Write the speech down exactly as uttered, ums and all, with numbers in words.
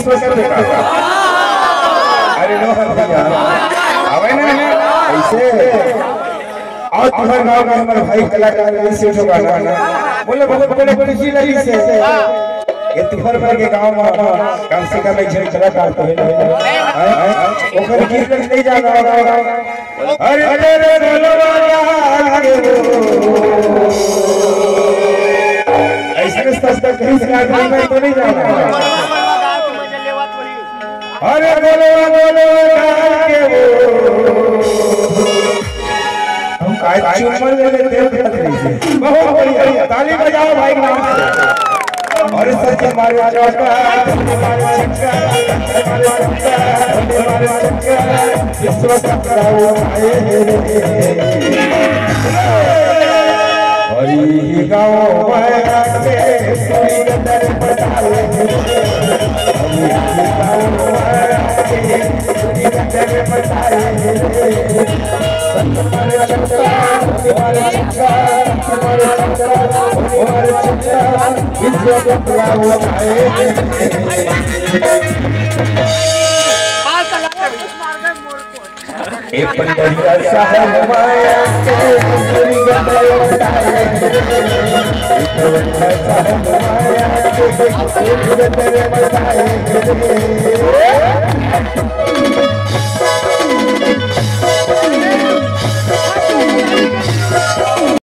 ससुर बेटा। अरे नो हर भैया, आवे ना, ऐसे। आज तुम्हारे गांव में हमारे भाई कलाकार नहीं से होगा ना, बोले बहुत बड़े खुशी लगी से। ये तुम्हारे भाई के गांव में कम से कम एक जन कलाकार तो है ना, हैं? ओकर कीर्तन नहीं जाना होगा। अरे तेरे बोलवा लाल के वो। ऐसे सस्ता कहीं से आदमी में तो नहीं जाना। अरे बोलवा बोलवा लाल के वो। हम काय चुम्बन ले लेते हैं खतरी से। बहुत बढ़िया, ताली बजाओ भाई नाम से। और सच मारे चौका, मारे चौका, मारे चौका, मारे चौका, विश्व का वो आए रे। और ये गाँव में आके पूरी कदर बताए रे। और ये गाँव में आके पूरी कदर बताए रे। मारे चौका, मारे चौका, मारे चौका, मारे चौका। ए पंडरिया साहब माया के गुजरी गदर बताए। ए पंडरिया साहब माया के गुजरी गदर बताए।